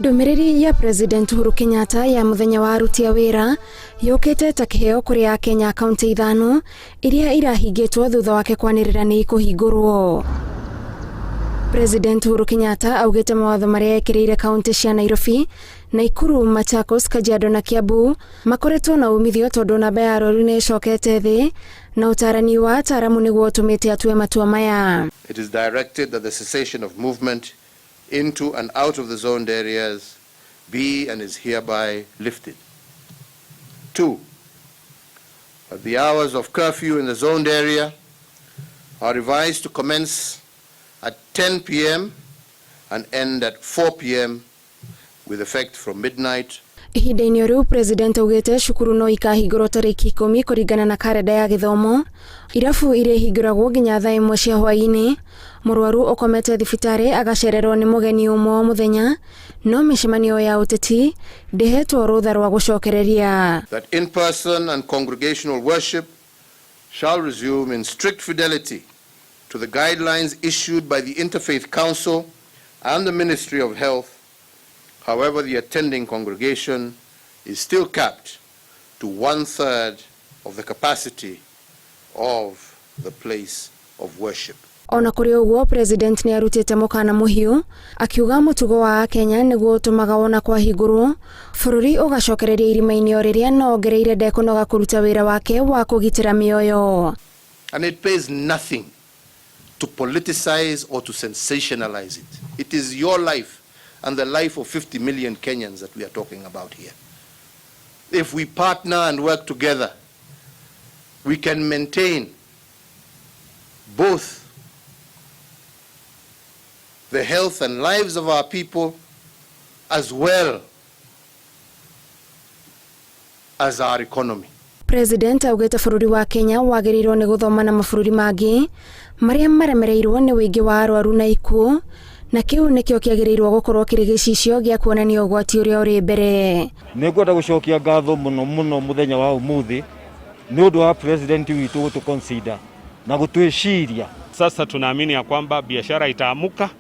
Ndũmĩrĩri ya President Uhuru Kenyatta ya mũthenya wa aruti a wĩra yũkĩte ta kĩheo kũrĩ Akenya kaunti ithano iria irahingĩtwo thutha wake kwanĩrĩra nĩ ikũhingũrwo. President Uhuru Kenyatta augĩte mawatho marĩa ekĩrĩire kaunti cia Nairobi, Naikuru, Machakos, Kajiado na Kiambu makoretwo na umithio tondũ namba ya arwaru nĩ ĩcokete thĩ na ũtarani wa ataaramu nĩguo ũtũmĩte atue matua maya. It is directed that the cessation of movement into and out of the zoned areas be and is hereby lifted. 2, that the hours of curfew in the zoned area are revised to commence at 10 p.m. and end at 4 p.m. with effect from midnight. Ihinda-inĩ o rĩu, President augĩte cukuru no ikahingũrwo tarĩki 10 kũringana na karenda ya gĩthomo. Irabu iria ihingũragwo nginya thaa 1 cia hwaĩ-inĩ. Mũrwaru ũkomete thibitarĩ agacererwo nĩ mũgeni ũmwe o mũthenya, no mĩcemanio ya ũteti ndĩhetwo rũtha rwa gũcokereria. That in-person and congregational worship shall resume in strict fidelity to the guidelines issued by the Interfaith Council and the Ministry of Health. However, the attending congregation is still capped to one-third of the capacity of the place of worship. Ona kũrĩ ũguo, President nĩ arutĩte mũkana mũhiũ akiuga mũtugo wa Akenya nĩguo ũtũmaga wona kwahingũrwo bũrũri ũgacokereria irima-inĩ o rĩrĩa, no ongereire ndekũnoga kũruta wĩra wake wa kũgitĩra mĩoyo. And it pays nothing to politicize or to sensationalize it. It is your life and the life of 50 million Kenyans that we are talking about here. If we partner and work together, we can maintain both the health and lives of our people as well as our economy. President augĩte bũrũri wa Kenya wagĩrĩirwo nĩ gũthoma na mabũrũri mangĩ marĩa maremereirwo nĩ ũingĩ wa arwaru na ikuũ, na kĩu nĩkĩo kĩagĩrĩirwo gũkorwo kĩrĩ gĩcicio gĩa kuonania ũgwati ũrĩa ũrĩ mbere. Nĩ ngwenda gũcokia ngatho mũno mũno mũthenya wa ũmũthĩ nĩ ũndũ wa president witũ gũtũ consider na gũtwĩciria. Sasa tunaamini ya kwamba biashara itaamuka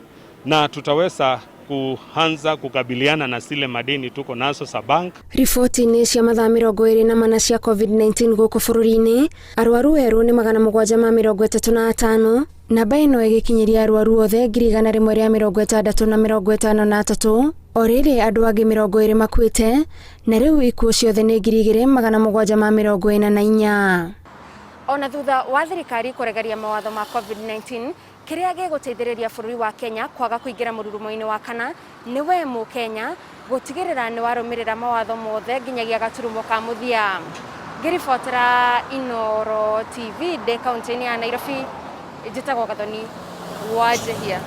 na tutaweza kuanza kukabiliana na zile madeni tuko nazo za bank. Riboti-inĩ cia mathaa 24 cia COVID-19 gũkũ bũrũri-inĩ, arwaru erũ nĩ 735. Namba ĩno ĩgĩkinyĩria arwaru othe 1,163. O rĩrĩ, andũ angĩ 20 makuĩte na rĩu ikuũ ciothe nĩ 2,744. Ona thutha wa thirikari kũregeria mawatho ma COVID-19, kĩrĩa gĩgũteithĩrĩria bũrũri wa Kenya kwaga kũingĩra mũrurumo-inĩ wa kana nĩ we Mũkenya gũtigĩrĩra nĩ warũmĩrĩra mawatho mothe nginyagia gaturumo ka mũthia. Ngĩribotera Inooro TV ndĩ kaunti-inĩ ya Nairobi, njĩtagwo Gathoni wa Njehia.